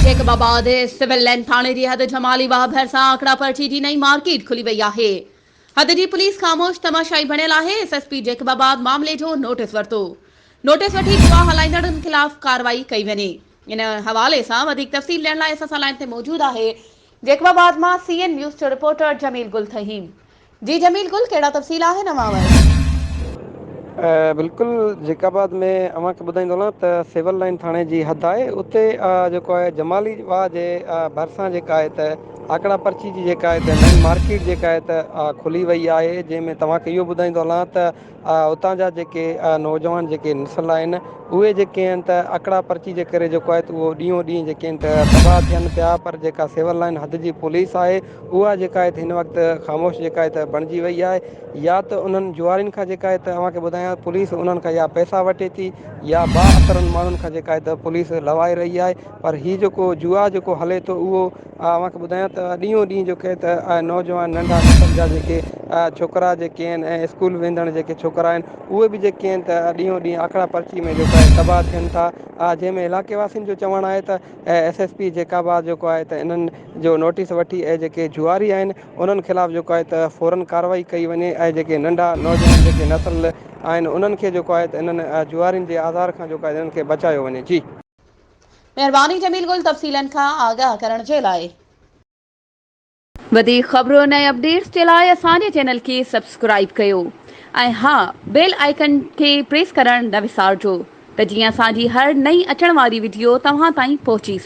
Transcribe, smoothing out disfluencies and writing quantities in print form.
Jacob آباد civil line ٿاڻي جي حد جمالي واهه ڀرسان آڪڙا پرچي جي نئين مارڪيٽ کلي وئي آهي. حد جي پوليس خاموش تماشائي بڻيل آهي، ايس ايس پي جيڪب آباد معاملي جو نوٽيس ورتو. نوٽيس وٺي جوا هلائيندڙن خلاف ڪارروائي ڪئي وڃي. ان حوالي سان وڌيڪ تفصيل ڏيڻ لاء اسان سان لائين تي موجود آهي جيڪب آباد مان سي اين نيوز جو رپورٽر جميل گل ٿهيم. جي جميل گل ڪهڙا تفصيل آهن اوهان وٽ؟ بلڪل جيڪب آباد ۾ اوهان کي ٻڌائيندو هلان ته سول لائين ٿاڻي جي حد آهي اتي جيڪو آهي جمالي واهه جي ڀرسان جيڪا آهي ته آڪڙا پرچي جي جيڪا آهي ته نئين مارڪيٽ جيڪا آهي ته کلي وئي آهي جنهن ۾ توهان کي اهو ٻڌائيندو هلان ته اتان جا جيڪي نوجوان جيڪي نسل آهن اهي جيڪي آهن ته آڪڙا پرچي جي ڪري جيڪو آهي ته اهو ڏينهون ڏينهن جيڪي آهن ته تباهه ٿين پيا پر جيڪا سول لائين حد جي پوليس آهي اها جيڪا آهي ته هن وقت خاموش جيڪا آهي ته بڻجي وئي آهي يا ته انهن جوارين کان جيڪا آهي ته اوهان کي ٻڌايان پوليس انهن کان يا پئسا وٺي ٿي يا با اثرن ماڻهن کان جيڪا آهي ته پوليس لوائي رهي آهي پر هي جيڪو جوا جيڪو هلي ٿو اهو اوهان کي ٻڌايان ته ڏينهون ڏينهن جيڪو آهي ته نوجوان ننڍا نسل جا جيڪي ڇوڪرا جيڪي آهن ۽ اسڪول ويندڙ جيڪي ڇوڪرا آهن اهي به جيڪي آهن ته ڏينهون ڏينهن آکڙا پرچي ۾ جيڪو آهي تباهه ٿين ٿا جنهن ۾ علائقي واسين جو چوڻ آهي ته ايس ايس پي جيڪب آباد جيڪو آهي ته انهن جو نوٽيس وٺي ۽ جيڪي جواري آهن انهن خلاف جيڪو آهي ته فورن ڪارروائي ڪئي وڃي ۽ جيڪي ننڍا نوجوان جيڪي نسل آهن انهن کي جيڪو آهي ته انهن جوارين جي آزار کان جيڪو آهي انهن کي بچايو وڃي جي. مهرباني جميل گل تفصيلن کان آگاهه ڪرڻ جي لاء. وڌيڪ خبرن ۽ اپڊيٽس جي لاء اسان جي چينل کي سبسڪرائيب ڪيو ۽ ها بيل آئيڪن کي پريس ڪرڻ نه وسارجو ته جيئن اسان جي هر نئين اچڻ واري وڊيو توهان تائين پهچي.